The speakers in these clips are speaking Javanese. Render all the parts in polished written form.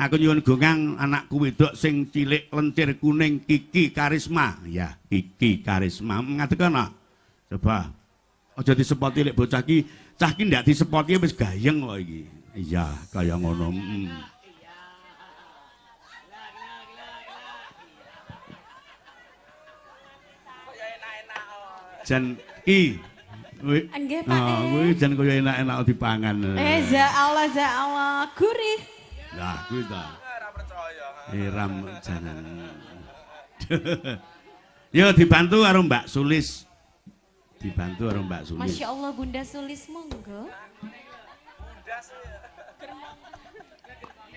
Aku nyuwun gongang anakku wedok sing cilik lencir kuning Kiki Karisma. Ya, Kiki Karisma. Ngadeg ana. Coba. Aja disepoti lek bocah iki, cah iki ndak disepoti wis gayeng kok iki. Iya, kaya ngono. Jan ki. Nggih, Pak. Kuwi jan kaya enak-enak dipangan. Ya Allah, ya Allah, gurih. Lah kuwi ta. Ora percaya. Ram janan. Yo dibantu karo Mbak Sulis. Dibantu karo Mbak Sulis. Masya Allah Bunda Sulis monggo. Bunda Sulis.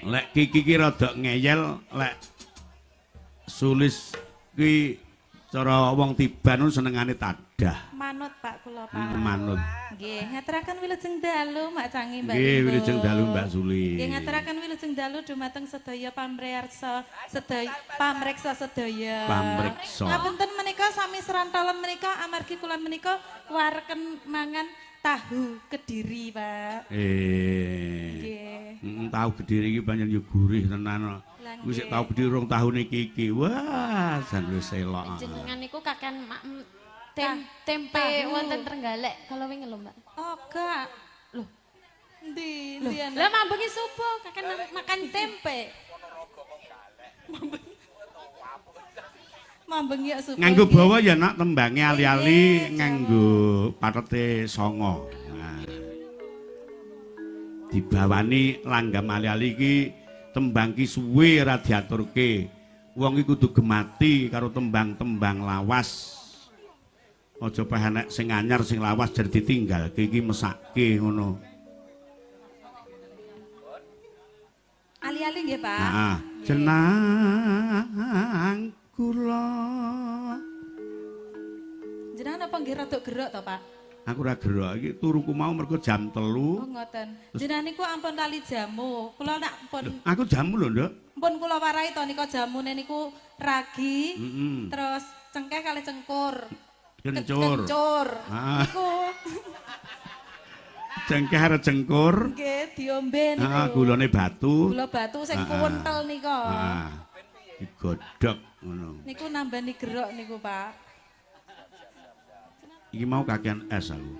Lek Kiki ki rada ngeyel, lek Sulis ki cara wong tiban senengane tadah. Manut Pak kula Pak. Manut. Nggih, ngaturaken wilujeng dalu Mak Cangi Mbak. Nggih, wilujeng dalu Mbak Suli. Nggih, ngaturaken wilujeng dalu dumateng sedaya pamriyarsa, sedaya pamreksa sedaya. Pamreksa. Ngapunten menika sami serantolan menika amargi kula menika wareken mangan tahu Kediri, Pak. Nggih. Tahu Kediri iki pancen yo gurih tenan. Kuwi sik tahu Kediri rong tahune iki. Wah, jan wis elok. Jenengan niku kakean tempe wonten Trenggalek kalau wingi lho, Mbak. Oh, gak. Loh. Endi? Endi? Lah mambengi subuh kakean makan tempe. Mambengi subuh. Nganggo bawa ya nak tembange ali-ali nganggo patete songo. Nah. Dibawani langgam ali-ali iki tembang ki suwe ora diaturke. Wong iki kudu gemati karo tembang-tembang lawas. Aja peh enek sing anyar sing lawas jar ditinggalke iki mesake ngono. Ali-ali nggih, Pak. Heeh. Jenang kula. Jenengan apa nggih rada gerok to, Pak? Aku ora gerok iki turuku mau mergo jam 3. Oh, ngoten. Jenengan niku ampun lali jamu. Kula nak pun aku jamu lho, Nduk. Pun kula warai to nika jamune niku ragi, terus cengkeh kali cengkur. Kencur. Kencur. Niku. Cengkeh karo cengkur. Nggih, diombe niku. Heeh, gulane batu. Gula batu sing kentel nika. Heeh. Digodhog ngono. Niku nambani gerok niku, Pak. Iki mau kakean es aku.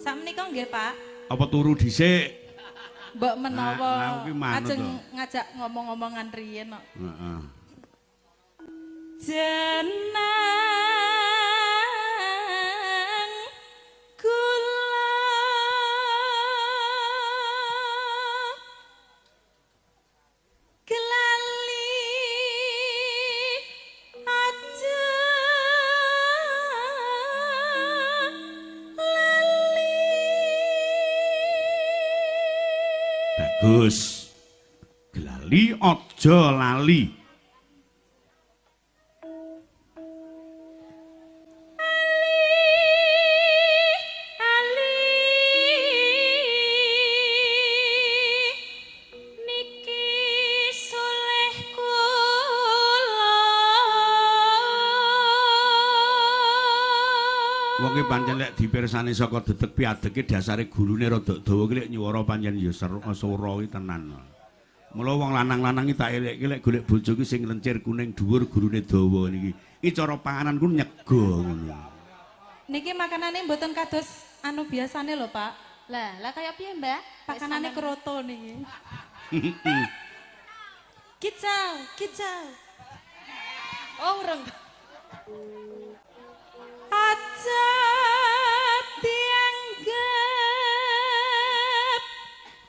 Sakmenika nggih, Pak. Apa turu dhisik? Mbok menawa ajeng ngajak ngomong-ngomongan riyen kok. Heeh. Jenang kula kelali aja lali. Bagus. Gelali aja lali. Pancen lek dipirsani saka dedeg piadege dasare gulune rada dawa ki lek nyuwara pancen ya seru sora ki tenan. Mula wong lanang-lanang iki tak elekke lek golek bojo ki sing lencir kuning dhuwur gulune dawa niki. Iki cara panganan ku nyega ngono. Niki makanane mboten kados anu biasane lho, Pak. Lah, lah kaya piye, Mbak? Pakanane kroto niki. Kicau, kicau. Oh, urung. Aja dianggep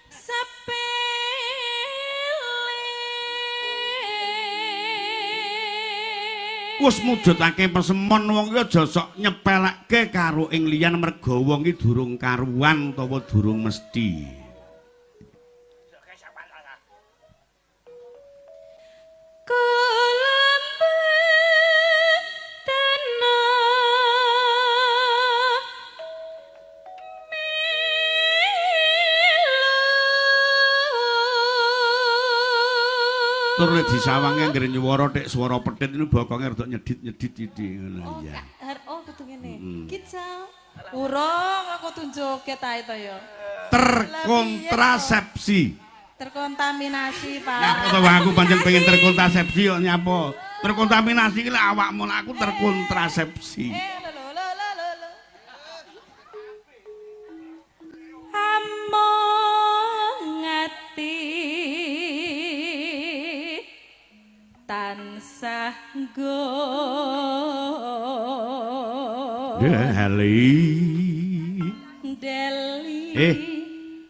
sepele. Wis mujudake pesemon wong iki aja sok nyepelekke karo ing liyan merga wong iki durung karuan utawa durung mesti. Tur lek disawange anggere nyuwara tek swara petit niku bokonge rada nyedit-nyedit iki ngono ya. Oh, kudu ngene. Kicau. Urung aku tunjuk joget ae to ya. Terkontrasepsi. Terkontaminasi, Pak. Nyapa to wong aku pancen pengen terkontrasepsi kok nyapa. Terkontaminasi ki lek awakmu lek aku terkontrasepsi. Eh, lho lho lho lho lho. Among ati tansah nggo Deli. Deli.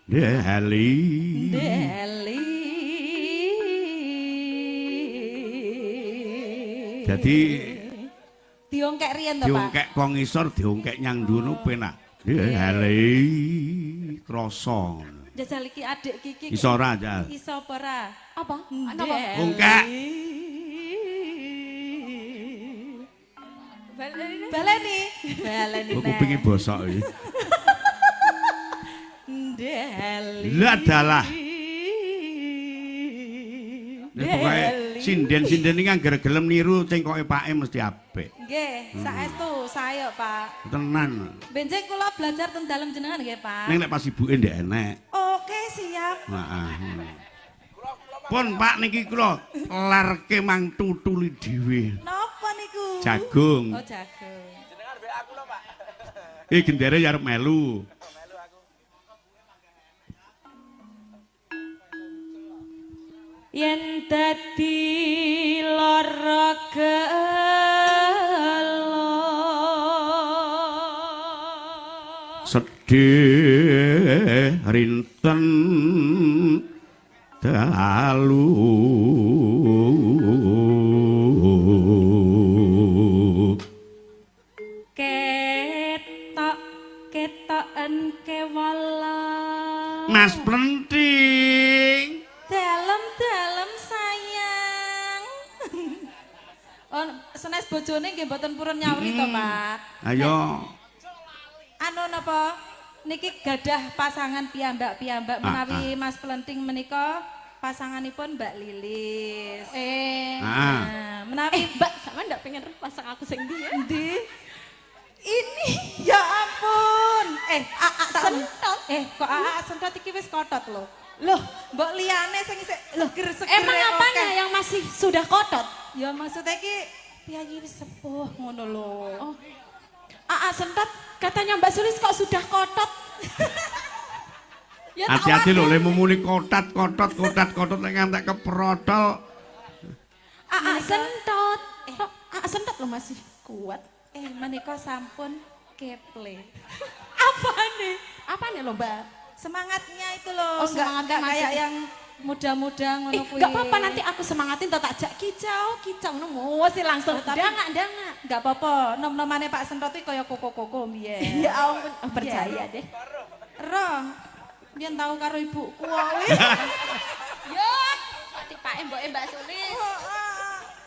Deli. Deli. Dadi diongkek riyen to, Pak. Diongkek kok ngisor, diongkek nyang dhuwur penak. Deli krasa. Jajal iki adik Kiki. Iso ora, Jal? Iso apa ora? Apa? Napa? Ongkek. Baleni. Baleni. Kok kupinge bosok iki. Deli. Lah dalah. Nek pokoke sinden-sinden iki anggere gelem niru cengkoke pake mesti apik. Nggih, saestu sae kok, Pak. Tenan. Benjing kula belajar ten dalem jenengan nggih, Pak. Ning lek pas ibuke ndek enek. Oke, siap. Heeh. Pun Pak niki kula larke mang tutuli dhewe. Napa niku? Jagung. Oh, jagung. Jenengan mbek aku lho, Pak. Gendere ya arep melu. Melu aku. Yen dadi lara gelo Sedih rinten dalu ketok ketoken kewala Mas Plenting Dalem-dalem sayang. Oh, senes bojone nggih mboten purun nyauri to, Pak. Ayo. Anu napa? Niki gadah pasangan piyambak-piyambak menawi Mas Plenting menika pasanganipun Mbak Lilis. Nah, menawi Mbak sama ndak pengen pasang aku sing ndi ya? Ndi? Ini ya ampun. AA sentot. Kok AA sentot iki wis kotot lho. Loh, mbok liyane sing isih seger-seger. Emang apanya yang masih sudah kotot? Ya maksudnya iki piyayi wis sepuh ngono lho. Oh. AA sentot katanya Mbak Sulis kok sudah kotot. Ya hati-hati lho lek muni kotat kotot kotat kotot nek ngantek keprotol. AA sentot. AA sentot lho masih kuat. Menika sampun keple. Apane? Apane lho, Mbak? Semangatnya itu loh, Oh, semangatnya enggak kayak yang muda-muda ngono kuwi. Enggak apa-apa nanti aku semangatin tak jak kicau, kicau ngono sih langsung. Tapi ndangak. Enggak apa-apa, nom-nomane Pak Sentot iki kaya koko-koko mbiyen. Ya ampun, oh, percaya deh. Roh. Biyen tau karo ibuku wae. Yo, tipake mboke Mbak Sulis.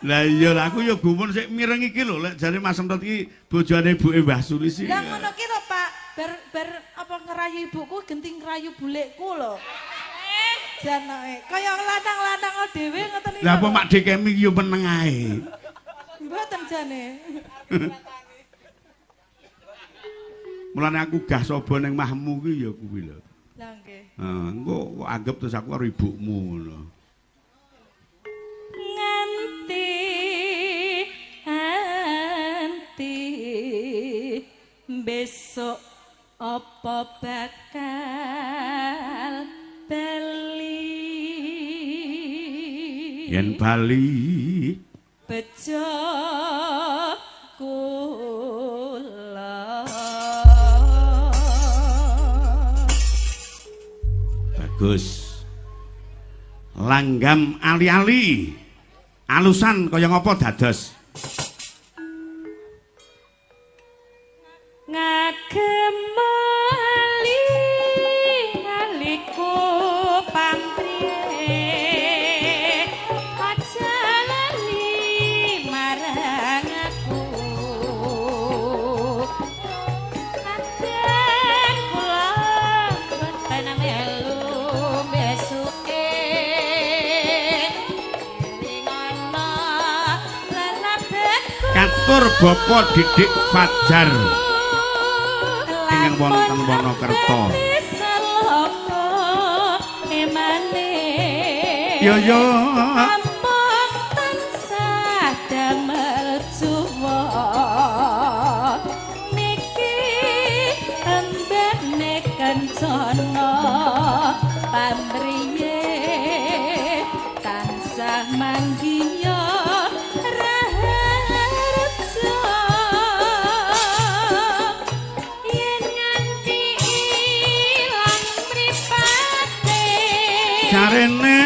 Lah iya lah aku ya gumun sik mireng iki lho lek jare Mas Sentot iki bojone ibuke Mbah Sulis iki. Lah ngono ki to, Pak. Bar apa ngerayu ibuku genting ngerayu bulekku lho. Janoke kaya lanang-lanang dhewe ngoten iki. Lah apa Mak Dekemi iki yo meneng ae. Mboten jane. Mulane aku gah sobo ning mahmu ki ya kuwi lho. Lah nggih. Heeh, engko kok anggap terus aku karo ibumu ngono. Nganti anti besok apa bakal bali? Yen bali bejo kula. Bagus. Langgam ali-ali. Alusan kaya ngapa dados? Ngagem ali aliku pamrih aja lali marang aku katen kula boten melu besuke lingono lelabetku Katur Bapak Didik Fajar ingkang wonten Wonokerto. Yo yo. Amung tansah damel juwa. Niki embene kencana pamriye tansah manggiya raharja. Yen nganti ilang mripate Jarene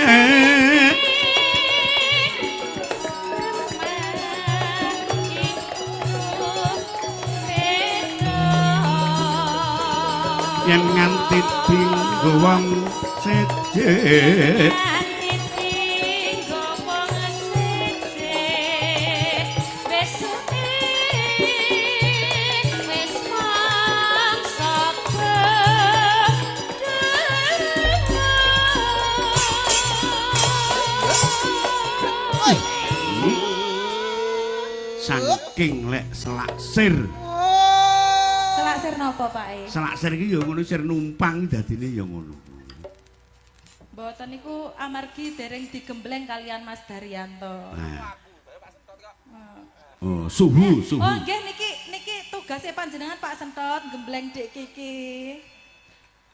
yen nganti dinggo wong seje. Nganti dinggo wong seje wis suwe wis mangsa. Saking lek selaksir. Selak sir napa, Pak E? Selaksir iki ya ngono, sir numpang dadine ya ngono. Mboten niku amargi dereng digembleng kalian Mas Daryanto. Nah. Oh, suhu, suhu. Oh nggih, niki niki tugasnya panjenengan Pak Sentot gembleng Dik Kiki.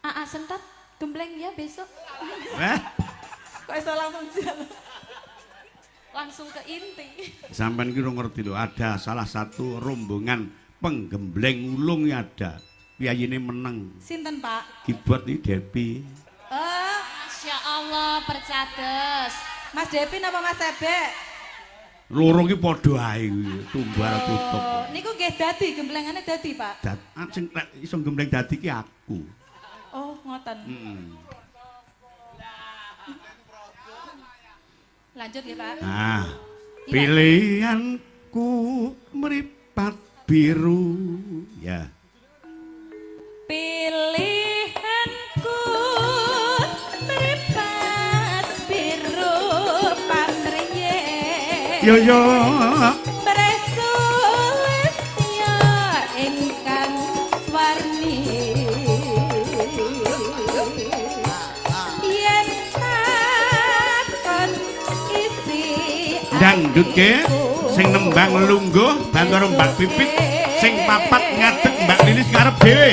Aa Sentot gembleng ya besok. Eh, Kok iso langsung jalan? Langsung ke inti. Sampean ki ngerti lho, ada salah satu rombongan penggembleng ulung ya ada. Piyayine meneng. Sinten, Pak? Keyboard iki Depi. Eh, Masya Allah, percades. Mas Depi napa Mas Ebek? Loro ki padha ae kuwi, tumbar tutup. Oh, niku nggih dadi gemblengane dadi, Pak. Dat, ah, sing lek iso gembleng dadi ki aku. Oh, ngoten. Heeh. Lanjut nggih, Pak. Nah, pilihanku mripat biru. Ya. Pilihanku mripat biru pamriye. Yo yo. Presulistya ingkang warni. Yen takon isi Dangdutke sing nembang lungguh bantu karo Mbak Pipit, sing papat ngadeg Mbak Lilis ngarep dhewe.